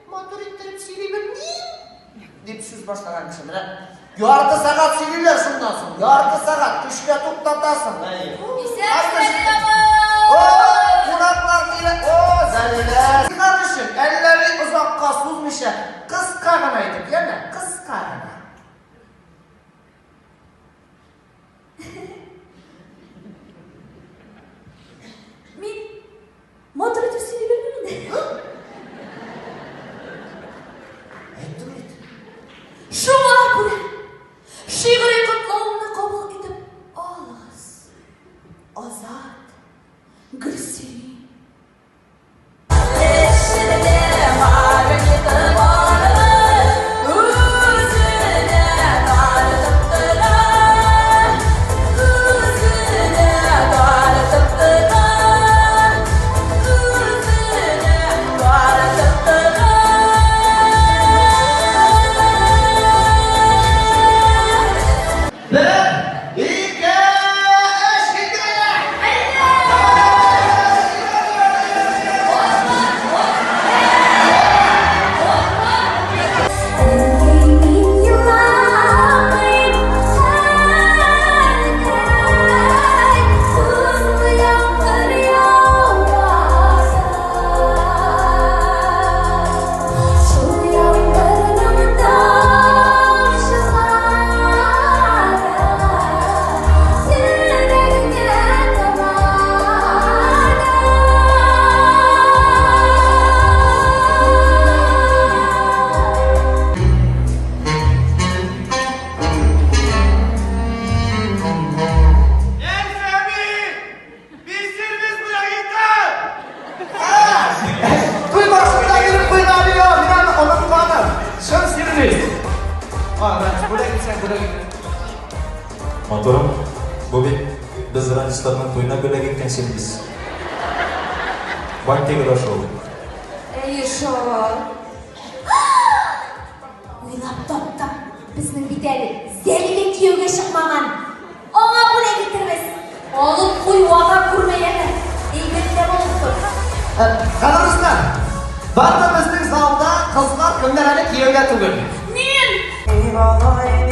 Матур иттереп сөйли белмим, дип сүз башлаган кеше. Менә ярты сәгать сөйлиләр шуннан соң. Ярты сәгать көчкә туктатасың. О, кунаклар килә. О, Зәлилә. Зинһар өчен, әллә ни озакка сузмыйча, кыска гына итеп, яме, кыска гына. Мин матур итеп сөйли белмим инде. Әйттем бит. Шуңа күрә шигъри котлавымны кабул итеп алыгыз. Азат, Гөлсирин. Бер, ике, өч, китте! Туй башында йөреп куйган я, мин аны онытканым. Чын сервис. А, бүләк итсәң, бүләк ит. Матурым, бу бит без ранистларның туена бүләк иткән сервис. Бантигы да шул. Әйе шул. Уйлап таптым. Безнең бит әле Зәлилә кияүгә чыкмаган. Аңа бүләк итербез. Алып куй, вата күрмә яме. Әйбәтләп алып куй. Хәзер дуслар, барда безнең залда кызлар кемнәр әле кияүдә түгел? Мин! Эй, малай.